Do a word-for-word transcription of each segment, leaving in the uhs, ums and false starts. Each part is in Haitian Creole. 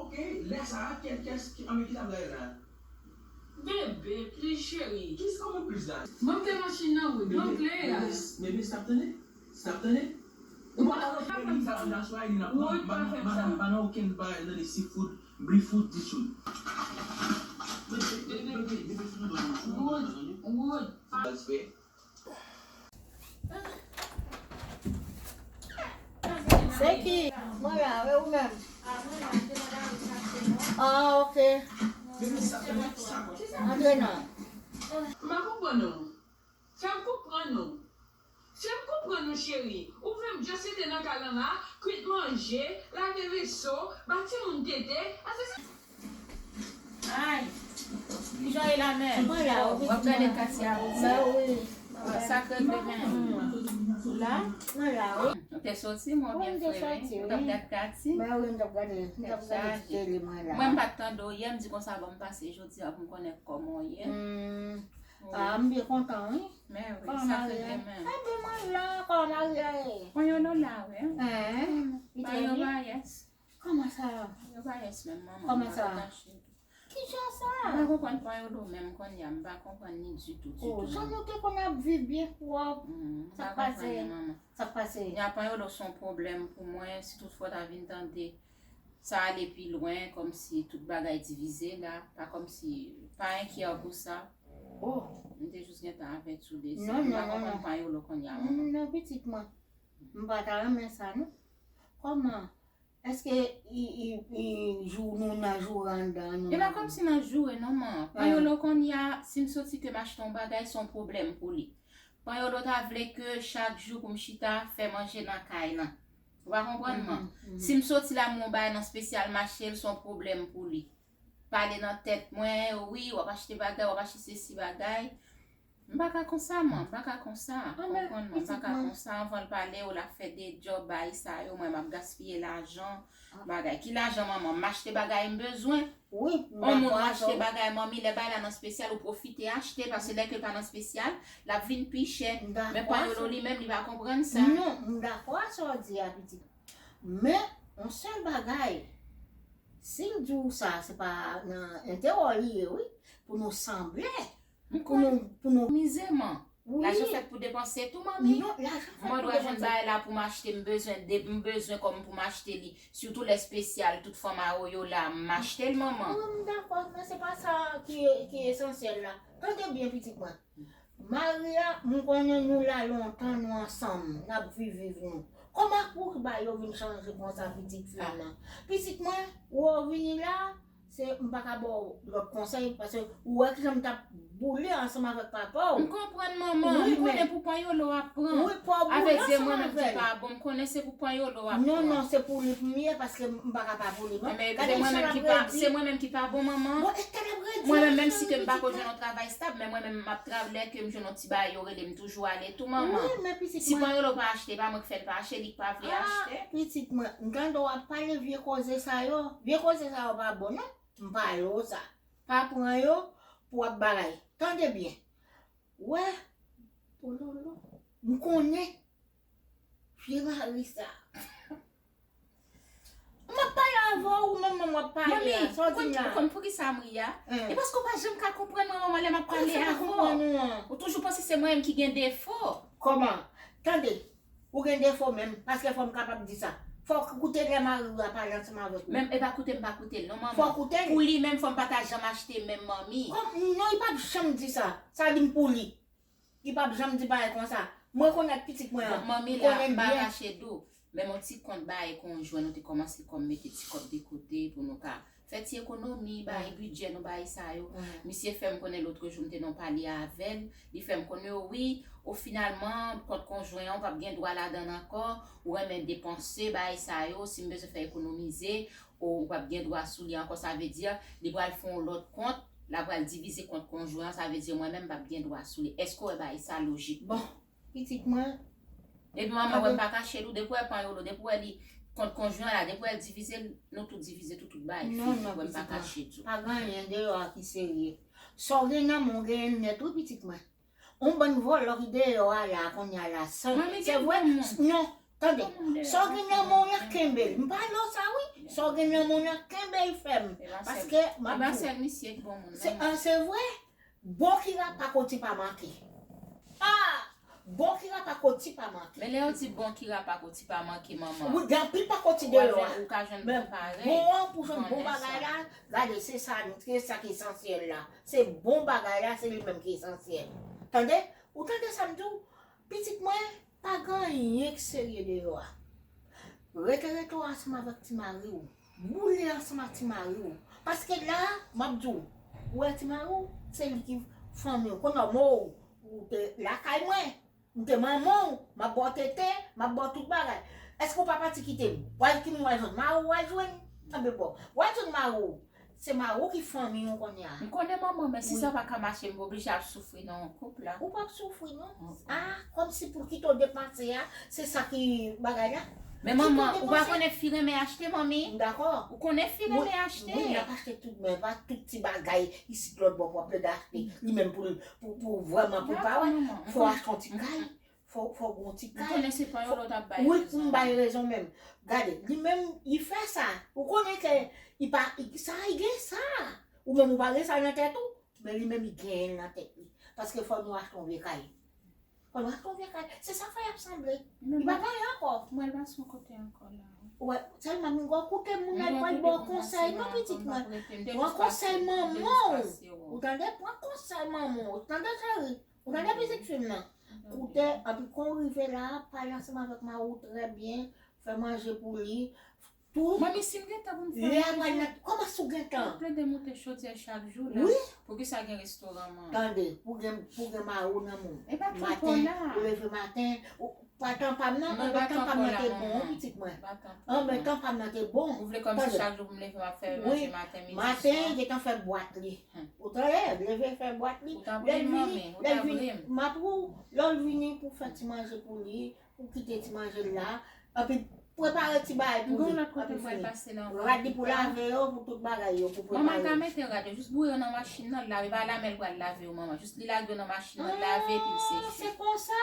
Ok, lè sa a, kè, kè, kè, anben, ki sa m ta ye la? Bebe, plis cheri. Kisa w mwen plis la? Ban m kle machin nan, wi. Ban m kle a. Bebe, bebe, stop tande. Stop tande. Ou pa ka fè m sa. Ou pa ka fè m sa. Wood, pa fè m sa. M pa nan okenn bagay nan de seafood, brefood, ditou. Bebe, bebe, bebe, fè m do nan. Wood, Wood. Respè. Se ki? Mwen la, e ou menm? Ah, ok. Antre non. M pa konprann ou. Fè m konprann ou. Fè m konprann ou, cheri. Ou vle m just rete nan kay lan la, kwit manje, lave veso, ba timoun tete, a se sa. Ay, kijan w ye la menm? Mwen la, wi. W ap gade Katia osi? Ben wi. Sa k regle menm? Ou la? Mwen la, wi. Ou te soti, mwen byen fre, wi. Ou t ap gade Kati? Ben wi, m t ap gade, m t ap gade ti tele mwen la. Mwen m pa t tande w yè, m di konsa bon m pase jodi a pou m konnen kòman w ye. Hmm. Ah, m byen kontan, wi. Men wi, sa k regle menm? Enben, mwen la, kòman w ye? Panyolo la, wi. Hein? Panyolo pa yès. Kòman sa? Yo pa yès menm, manman. Kòman sa? Kijan sa? M pa konprann panyolo menm kounye a, m pa konprann li ditou, ditou. Oh, jan nou te konn ap viv byen pwòp. Mm, m Sa pa k pase? Konprann li, manman. Sa k pase? Nya panyolo se yon pwoblèm pou mwen, si tout fwa w ta vin tande sa ale pi lwen, kòmsi tout bagay divize la, pa kòmsi, pa enkyè pou sa. Oh. M te jis gentan avèti w de sa. Non, M pa non, non, konprann non. Panyolo kounye a, Mm, manman. Non, pitit mwen. M pa ta renmen sa, non. Kòman? Èske i, i, i jou nou nan joure anndan nou? E pa kòmsi nan joure non, man. Panyolo kounye a, si m soti ke m achte yon bagay, se yon pwoblèm pou li. Panyolo ta vle ke chak jou pou m chita fè manje nan kay lan. Ou pa konprann, man? Si m soti la, m wè yon bagay nan espesyal, m achte l, se yon pwoblèm pou li. Pale nan tèt mwen, wi, w ap achte bagay, w ap achte sesi bagay. M pa ka konsa, man, m pa ka konsa. Konprann, man, m pa ka konsa. Anvan l pale, w la fè de djòb, bagay sa yo, mwen, m ap gaspiye lajan. Bagay. Ki lajan, manman? M achte bagay m bezwen. Wi, On moun w achte bagay, manmi, lè bagay la nan espesyal, ou pwofite achte, paske lè ke l pa nan espesyal, l ap vin pi chè. Men panyolo li menm, li pa konprann sa. Non, m dakò a sa w di a, pitit. Men, yon sèl bagay, si m di w sa, se pa nan enterè w li ye, wi, pou nou sanble, M konnen. Pou nou mize, man. Lajan fèt pou depanse tou, manmi. Non, lajan fèt Mwen dwe jwenn bagay la pou m achte, m bezwen, de, m bezwen kòm pou m achte li. Sitou lè espesyal, tout fanm a yo la, m achte l, manman. Wi, m dakò, men se pa sa ki, ki esansyèl la. Tande byen, pitit mwen. Maria, m konnen nou la lontan, nou ansanm, n ap viv, viv nou. Kòman pou bagay yo vin chanje konsa, pitit fi m nan? Pitit mwen, ou vini la, se, m pa ka ba w lòt konsèy, paske ou wè kijan m t ap boule ansanm avèk papa w. M konprann, manman. M konnen pou panyolo w ap pran. Wi, pou w boule ansanm avè l. Avè di mwen menm ki pa bon, m konnen se pou panyolo w ap pran. Non, non, se pou li pou m ye, paske m pa ka pa pou li, non. Men se mwen menm ki pa, se mwen menm ki pa bon, manman. Bon, e tèt ap redi. Mwen menm, menm si ke m pa ko jwenn yon travay stab, men mwen menm m ap travay, lè ke m jwenn yon ti bagay, yo rele m toujou ale tou, manman. Wi, men pitit mwen. Si panyolo pa achte, pa mwen k fè l pa achte, li k pa vle achte. Pitit mwen, m tande w ap pale vye koze sa yo. Vye koze sa yo pa bon, non. M pale w sa. Pa pran yo pou w ap bagay. Tande byen. Wè, pololo, m konnen vye mari sa. M ap pale avè w, ou menm, menm w ap pale a. Sa w di m la? Manmi, ou konn poukisa m ri a? E paske w pa janm ka konprann mwen, manman, lè m ap pale avè w. Ou toujou panse se mwen menm ki gen defo. Kòman? Tande, ou gen defo menm, paske fò m kapab di sa. Fò w koute lè mari w ap pale ansanm avèk ou. Menm e pa koute m pa koute l non, manman. Fò w koute l. Pou li menm, fò m pa ta janm achte menm, manmi. Kòm, non, li p ap janm di sa. Sa di m pou li. Li p ap janm di bagay konsa. M rekonèt pitit mwen an. Bon, manmi la, m pa kache di w. Menm yon ti kont bagay konjwen, nou te kòmanse kòm mete ti kòb de kote pou nou ka fè ti ekonomi, bay bidjè nou, bay sa yo. Misye fè m konnen lòtrejou m te nan pale avè l. Li fè m konnen, wi, o finalman, kont konjwen an, ou p ap gen dwa ladan l ankò. Ou renmen depanse, bay sa yo. Si m bezwen fè ekonomize, ou p ap gen dwa sou li ankò. Sa vle di, li pral fè yon lòt kont, l ap pral divize kont konjwen an. Sa vle di, mwen menm, m p ap gen dwa sou li. Èske w wè bagay sa lojik? Bon, pitit mwen. Epi manman, wè m pa kache l ou, depi w wè panyolo, depi w wè li kont konjwen an la, depi w wè l divize l, nou tout divize tout, tout bagay. Non, non, pitit mwen. Pa gen anyen deyò a ki serye. Sa w gen nan men w genyen nèt wi, pitit mwen. On bann vòlò ki deyò a la, kounye a la, san, se vre, non, Tande, sa w gen nan men w lan, kenbe l. M pale w sa, wi. Sa w gen nan men w lan, kenbe l fèm. Paske, m ap di w, se, ah, se vre. Bon ki rapa koti pa manke. Ah! Bon ki rapa koti pa manke. Men lè yo di bon ki rapa koti pa manke, manman. Wi, gen anpil pa koti deyò a. Ou ka jwenn bon parèy. Bon an pou jwenn bon bagay la, gade, se sa, se sa ki esansyèl la. Se bon bagay la, se li menm ki esansyèl. Tande? Ou tande sa m di w? Pitit mwen, pa gen anyen ki serye deyò a. Rete, rete w ansanm avèk ti mari w. Boule ansanm ak ti mari w. Paske la, m ap di w, ou wè ti mari w, se li ki fanmi w. Kounye a, mò w, ou te lakay mwen, m te manman w, m ap ba w tete, m ap ba w tout bagay. Èske w pa pati kite m? W al ki moun w al jwenn? Mari w w al jwenn? Anben bon, w al jwenn mari w. Se mari w ki fanmi w kounye a. M konnen manman, men si sa pa ka mache, m oblije ap soufri nan yon koup la. Ou p ap soufri non. Ah, kòmsi pou kite w depanse a, se sa ki bagay la. Men manman, ou pa konnen fi renmen achte, manmi? M dakò. Ou konnen fi renmen achte. Wi, l ap achte tout, men pa tout ti bagay isit lòt bò pou w ap plede achte. Li menm pou l, pou, pou vrèman pou l pa wè, fò w achte yon ti kay. Fò, fò w gen yon ti kay. Ou konnen se pa yon lòt ap bay rezon. Wi, pou m bay rezon menm. Gade, li menm, li fè sa. Ou konnen ke li pa, li, sa, li gen sa. Ou menm, ou pa gen sa nan tèt ou, men li menm, li genyen l nan tèt li. Paske fò nou achte yon vye kay. Fò nou achte yon vye kay. Se sa fè y ap sanble. Li pa genyen ankò. Mwen, l pa sou kote ankò la. Wè, sèlman m gen kote moun nan pral ba w konsèy, non, pitit mwen. Pran konsèy manman w. Ou tande? Pran konsèy manman w. Ou tande, cheri? Ou tande pitit fi m nan? Koute, anpi kon w rive la, pale ansanm avèk mari w trè byen, fè manje pou li. Tou, manmi, si m gen tan pou m fè manje. Lè a pral nan, kòman si w gen tan? M plede moute chodyè chak jou la. Wi. Poukisa gen restoran, man? Tande, pou gen, pou gen mari w nan men w. E pa tanpon la. Maten, ou leve maten, ou, pa tanpon nan, anben tanpon nan te bon, wi, pitit mwen. Anben tanpon nan te bon. Ou vle kòmsi chak jou pou m leve, m ap fè manje maten, midi, swa? Wi, maten, li gentan fè bwat li. Ou tande, leve fè bwat li. Lè l vini, lè l vini, m ap ou, lè l vini pou fè ti manje pou li, pou kite ti manje l la, anpi prepare ti bagay pou li, anpi fini. Rad li pou lave yo, pou tout bagay yo, pou prepare. Manman, l ka mete rad yo, jis boure yo nan machin nan, l lave, pa lame l pral lave yo, manman. Jis li lage yo nan machin nan, l lave, epi l seche. Ah, se konsa?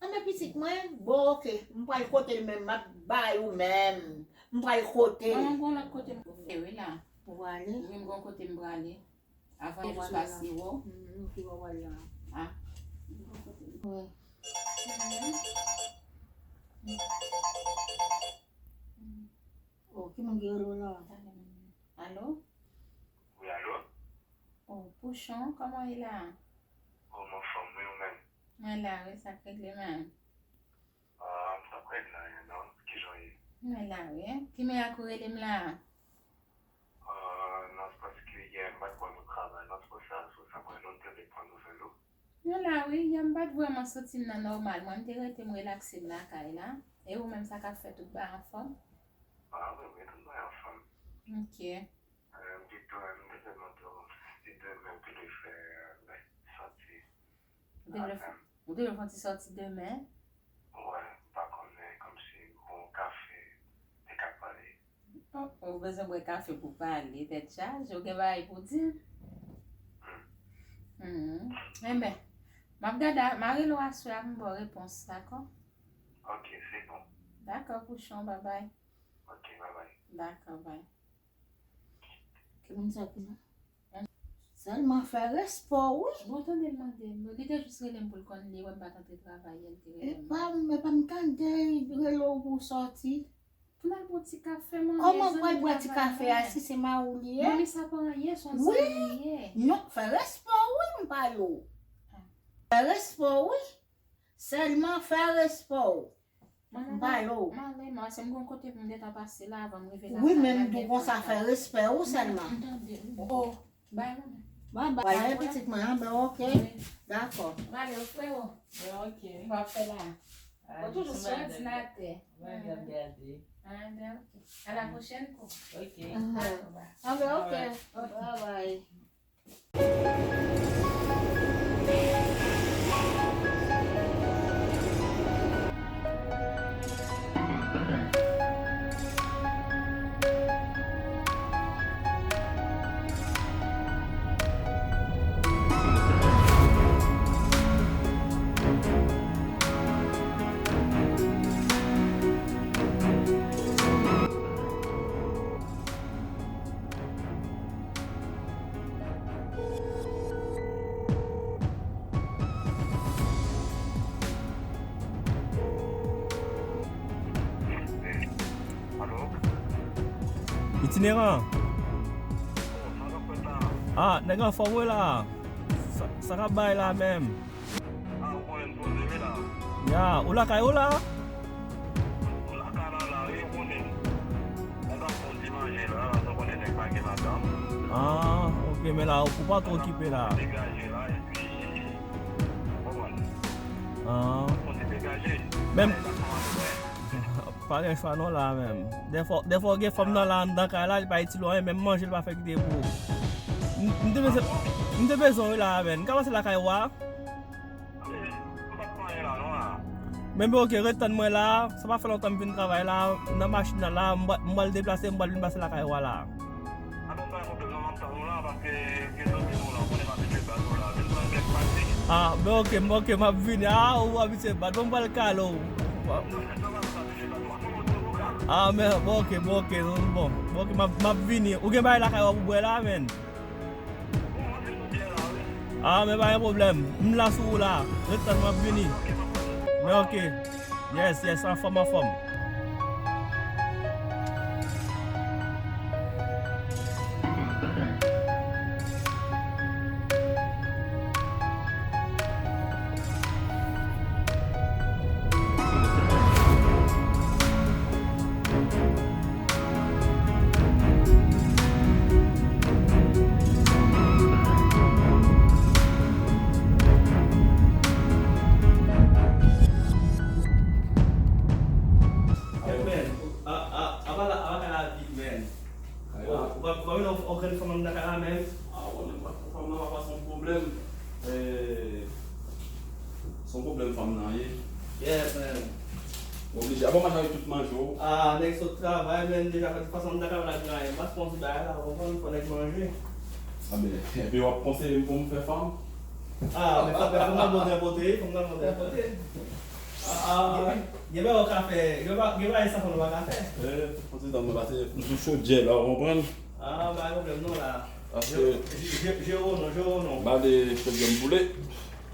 Anben pitit mwen, bon, oke, m pral kote l menm, m ap bay ou menm. M pral kote l. Manman, gon lòt kote m pou fè wi la. Ou prale? Wi, m gon kote m prale. Avan jis pase wo. Mm, ki bò w al la? Ah. Wi. Oh, ki moun ki rele w la? Alo? Wi, alo? Oh, Pouchon, kòman w ye la? Oh, m anfòm, wi, ou menm? Mwen la, wi, sa k regle menm? Ah, m t ap regle anyen, non. Kijan w ye? Mwen la, wi. Ki miracle ou rele m la? Ah, non, se paske yè m pa t wè w nan travay, non, se pou sa, se pou sa mwen, non, m te vle pran nouvèl ou. Mwen la, wi. Yè m pa t vrèman santi m nan nòmal. Mwen, m te rete, m relakse m lakay la. E ou menm, sa k ap fèt, tout bagay anfòm? Ah, wi, wi, tout bagay anfòm. Ok. Euh, m te, m te mande w si demen w te vle fè, euh, sòti. Ou te vle fè, ou te vle fè yon ti sòti demen? Wè, m pa konnen, kòmsi bon kafe te ka pale. Oh, ou bezwen bwè kafe pou pale, tèt chaje, ou gen bagay pou di? Hmm. Enben, m ap gade, m a rele w aswè a pou m ba w repons, dakò? Ok, se bon. Dakò, Pouchon, babay. Ok, babay. Dakò, bay. Ki moun sa ki la? Sèlman fè respè w, wi. Bon, tande l mande m. Li te jis rele m pou l konn li wè m pa t antre travay yè, li te rele m. Epa m, epa m tande l rele w pou w sòti. Pou n al bwè ti kafe, manmi. Kòman pral bwè ti kafe a si se mari w li ye? Manmi, sa pa anyen, se yon zanmi li ye. Non, fè respè w, wi, m pale w. Fè respè w, wi. Sèlman fè respè w. M pale w. M ale, man, se m gon kote pou m gentan pase la avan m rive lakay la. Wi, men m di w konsa, fè respè w sèlman. M tande, wi. Oh. Bay, manman. Bay, bay, pitit mwen, an, ben, ok. Wi. Dakò. M ale, wi, frewo. Ok. M ap fè la. Ou toujou sou òdinatè. Mwen ap gade. Ah, ben, ok. À la prochaine, kou. Ok. Dakò, bay. Ah, ben, ok. Alright. Bye bye. Itineran. Oh, sa k ap fèt la? Ah, nèg anfòm wi la. Sa, sa k ap bay la menm? Ah, ou konnen m poze wi la. Ya, ou lakay ou la? M lakay la la wi, ou konnen. Nèg ap fon ti manje la, sa w konnen nèg pa gen madanm. Ah, ok, men la, ou pa twò okipe la. Degaje la, epi, ou konprann? Ah. Fon ti degaje. Menm. Pa gen chwa non la menm. Dèfwa, dèfwa gen fanm nan la anndan kay la, li pa itil ou anyen, menm manje li pa fè kite pou ou. M, m te bezwen, m te bezwen wi la menm. M ka pase lakay ou a? Men men ok, ret tann mwen la, sa pa fè lontan m vin travay la, m nan machin nan la, m pral, m pral deplase, m pral vin pase lakay ou a la. Ah, men ok, men ok, m ap vini. Ah, ou abitye bat. Bon, m pral kale w. Ah, men, bon, ok, bon, ok, bon, bon. Bon, ok, m ap, m ap vini. Ou gen bagay lakay ou pou bwè la, menn? Ah, men pa gen pwoblèm. M la sou ou la. Ret tann m ap vini. Men ok. Yes, yes, anfòm, anfòm. Yo, men, a, a, apa la, apa ka la vi, men. Ou pa, ou pa vin yon, yon grenn fanm anndan kay la menm? Ah, bon, nenpòt fanm nan pa pase yon pwoblèm. Eh, se yon pwoblèm fanm nan ye. Yeah, man. Mwen oblije. Apa w mache avèk tout manje w? Ah, nèg sot travay, men deja fè tout fason anndan kay la gen anyen. M pa sponsor bagay la, ou konprann, fò nèg manje. Ah, ben, epi w ap konseye m pou m fè fanm? Ah, men fò, fò nan bon dè pote, fò nan bon dè pote. Ah, ah, gen bagay ou ka fè, gen ba-, gen bagay sa fanm nan pa ka fè. Eh, fò ti tann mwen pase m sou chodyè la, ou konprann? Ah, pa gen pwoblèm non la. Paske je, je, jere w non, jere w non. M pa vle chodyè m boule.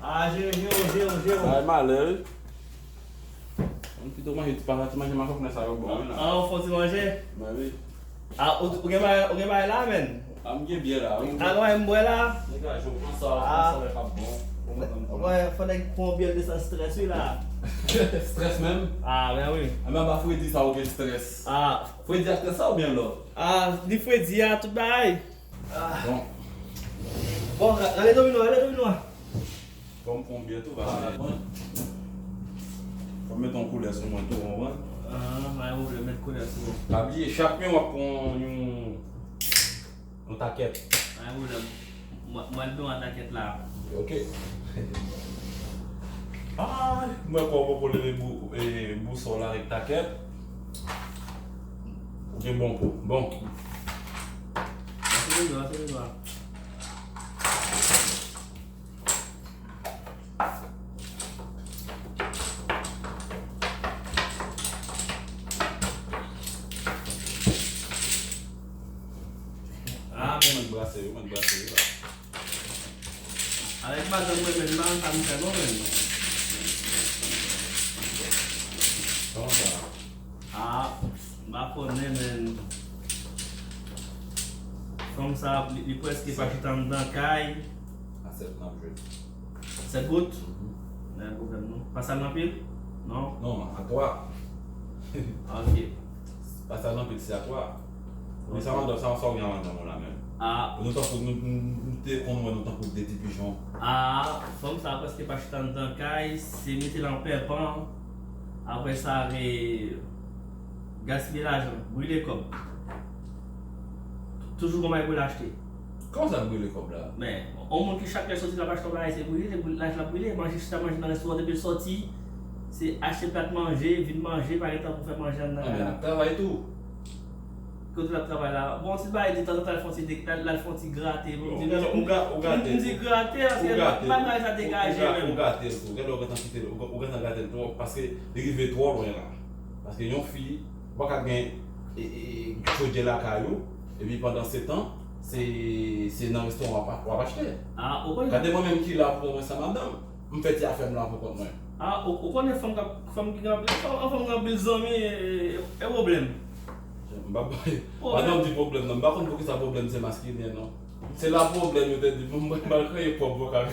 Ah, jere, jere w, jere w, jere w. Ay, malè, wi. Mwen pito manje ti pata, ti manje makòknè sa yo bon, wi, la. Ah, ou fè ti manje? Ben wi. Ah, ou, ou gen bagay, ou gen bagay la, menn? Ah, m gen byè la, wi. Ah, non, m bwè la. Degaje w, pran sa, pran sa, lè k ap bon. Ou konprann kòman. Wè, fò nèg pran byè desann strès, wi, la. Strès menm? Ah, ben wi. Ah, men apa fredi sa ou gen strès? Ah. Fredi ak strès sa oubyen lòt? Ah, ni fredi a, tout bagay. Ah. Bon. Bon, ra-, rale domino, rale domino a. Fò m pran yon byè tou, paske mwen, fò m met yon koulè sou mwen tou, ou konprann? Ah, pa gen pwoblèm, met koulè sou ou. Pa bliye, chak men w ap pran yon, yon takèt. Pa gen pwoblèm. Mwen, mwen, mwen, takèt la. Ok. Ah, mwen kwè w poko leve bou-, eh, bousòl avèk takèt. Ou gen bon kou. Bon. Pase domino, pase domino a. Ah, men. Mwen brase yo, mwen brase yo la. Avèk madanm mwen menm, m pa konn sa m fè non, menm. Kòman sa? Ah, m pa konnen, men fanm sa, li, li prèske pa chita anndan kay. A sèt n ap jwe. Sèt goud? Mhm. Pa gen pwoblèm, non. Pa sal nan pil? Non? Non, a twa. Ok. Pa sal nan pil, se a twa. Men sa, ok. Madanm, sa, sa w gen a madanm ou la menm? Ah. Nou tankou, nou, nou, nou te konn wè nou tankou de ti pijon. Ah, fanm sa prèske pa chita anndan kay, se mete l an pèpan. Apre sa, re-, gaspiye lajan, brile kòb. Toujou gon bagay pou l achte. Kòman sa brile kòb la? Men, yon moun ki chak lè soti l ap achte yon bagay, se brile, se brile, lajan l ap brile, manje, chita manje nan restoran, depi l soti, se achte plat manje, vin manje, pa gen tan pou fè manje anndan kay la. Ah, men l ap travay tou. Kote l ap travay la? Bon, ti bagay, detanzantan, l fè yon ti de-, l al, l al fè yon ti grate. Bon, m di, ou, ou ga-, ou gate l tou. M di grate, paske bagay sa degaje menm. Ou gate l tou. Gade, ou gentan kite l, ou, ou gentan gate l tou, paske li rive twò lwen la. Paske yon fi, ou pa ka gen, e, e, e, chodyè lakay ou, epi pandan se tan, se, se nan restoran w ap, w ap achte. Ah, ou konnen. Gade mwen menm ki la pou mwen san madanm. M fè ti afè m la pou kont mwen. Ah, ou, ou konnen fanm k ap, fanm ki gen anpil, fanm, fanm gen anpil zanmi, e, e, e pwoblèm. M pa bay. Pa nan di pwoblèm non. M pa konn poukisa pwoblèm se maskilen non. Se la pwoblèm yo te di m mal kreye pwòp vokab.